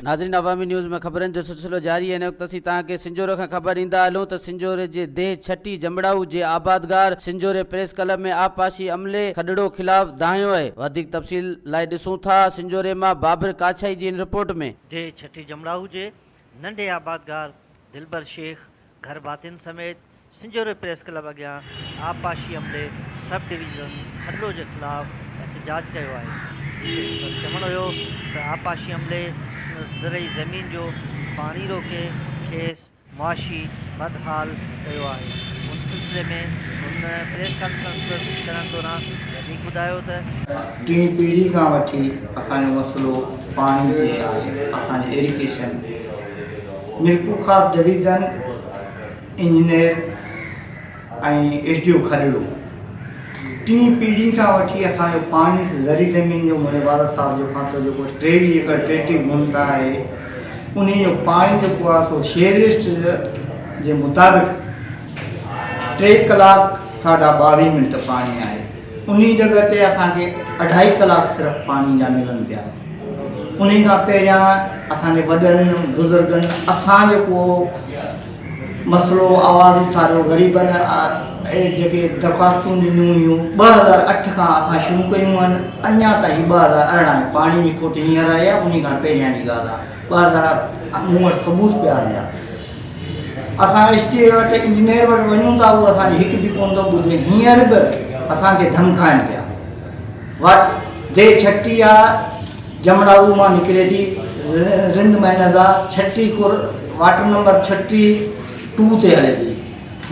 ناظرين عوامي نيوز ۾ خبرن جو سلسلو جاري آهي هن وقت اسين توهان کي سنجهورو کان خبر ڏيندا هلون ته سنجهوري جي ديهه ڇٽي جمڙائو جي آبادگار سنجهوري پريس ڪلب ۾ آبپاشي عملي کڏڙو خلاف دانهيو آهي وڌيڪ تفصيل لاء ڏسون ٿا سنجهوري مان بابر ڪاڇائي جي هن رپورٽ ۾. ديهه ڇٽي جمڙائو جي ننڍي آبادگار دلبر شيخ گهر ڀاتين سميت سنجهوري پريس ڪلب اڳيان آبپاشي عملي سب ڊويزن کڏڙو جي خلاف احتجاج ڪيو آهي، جتي سندس چوڻ هيو ته آبپاشي عملي سندس زرعي زمين جو پاڻي روڪي کيس معاشي بدحال ڪيو آهي، ان سلسلي ۾ هن پريس ڪانفرنس ڪرڻ دوران وڌيڪ ٻڌايو ته. ٽين پيڙهي کان وٺي اسان جو مسئلو پاڻي تي آهي، اسان جي irrigation Mirpurkhas division engineer ۽ S D O Kharro ٽين پيڙهي کان وٺي اسان جو پاڻي زرعي زمين جو منهنجي والد صاحب جو کان سو جيڪو 23 ايڪڙ 33 گهنٽا آهي انهي جو پاڻي جيڪو آهي سو شيئر لسٽ جي مطابق 3 ڪلاڪ ساڍا 22 منٽ پاڻي آهي انهي جڳهه تي اسان کي اڍائي ڪلاڪ صرف پاڻي جا ملن پيا انهي کان پهريان اسان جي وڏن بزرگن اسان جيڪو مسئلو آواز اٿاريو غريبن جيڪي درخواستون ڏنيون هيون 2008 کان اسان شروع ڪيون آهن اڃا تائين هي 2018 آهي پاڻي جي کوٽ هينئر آئي آهي انهي کان پهريان جي ڳالهه آهي 2008 مون وٽ ثبوت پيا آهن جا اسان ايس ٽي اي وٽ انجنيئر وٽ وڃون ٿا اهو اسان جي هڪ به ڪونه ٿو ٻڌي هينئر به اسان کي ڌمڪائن پيا وٽ the ڇٽي آ جمڙائو مان نڪري ٿي رند مهنزا ڇٽي ڪور واٽر نمبر ڇٽي ٽو تي هلي ٿي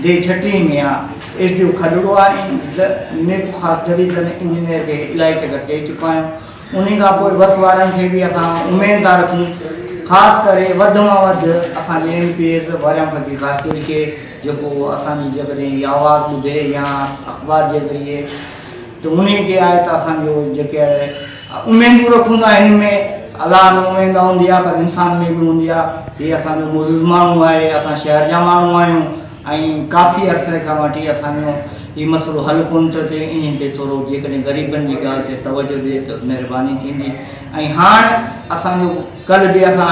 the ڇٽي ۾ آ ايس ڊي او کڏڙو آ ميرپور خاص ڊويزن انجنيئر کي الاهي چڪر چئي چڪا آهيون انهي کان پوء وس وارن کي به اسان اميد ٿا رکون خاص ڪري وڌ مان وڌ اسان جي ايم پي ايز واريام فقير خاصخيلي کي جيڪو اسان جي جيڪڏهن هي آواز ٻڌي يا اخبار جي ذريعي ته انهي کي آهي ته اسان جو جيڪي آهي اميدون رکون ٿا هن ۾ الله ۾ اميد هوندي آهي پر انسان ۾ به هوندي آهي هي اسان جو معزز ماڻهو آهي اسان شهر جا ماڻهو آهيون ۽ ڪافي عرصي کان وٺي اسان جو هي مسئلو حل ڪونه ٿو ٿئي انهي تي ٿورو جيڪڏهن غريبن جي ڳالهه تي توجه ڏئي ته مهرباني ٿيندي ۽ هاڻ اسان جو ڪلهه به اسان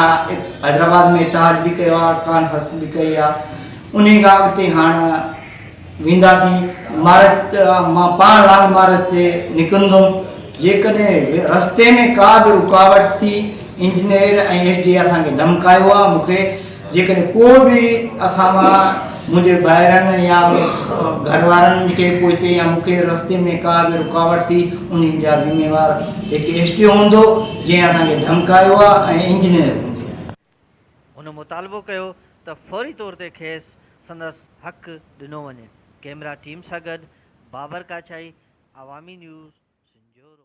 حيدرآباد ۾ احتجاج به ڪيو آهي ڪانفرنس به ڪئي آهي انهي کان اڳتي هاڻ وينداسين مارچ مان پاڻ لانگ مارچ تي نڪرندم جيڪڏهن رستي ۾ ڪا به رڪاوٽ ٿي انجنيئر ۽ ايس ڊي اسان کي ڌمڪايو آهي مون کي جيڪڏهن ڪو به اسان مان منهنجي ڀائرن يا گهر وارن کي پوئتي يا مون کي رستي ۾ ڪا به رڪاوٽ ٿي انهن جا ذميوار هڪ ايس ڊي او هوندو جنهن اسان کي ڌمڪايو آهي ۽ انجنيئر هوندو. هن مطالبو ڪيو ته فوري طور تي کيس سندس حق ڏنو وڃي. ڪئميرا ٽيم سان گڏ بابر ڪاڇائي، عوامي نيوز، سنجهورو.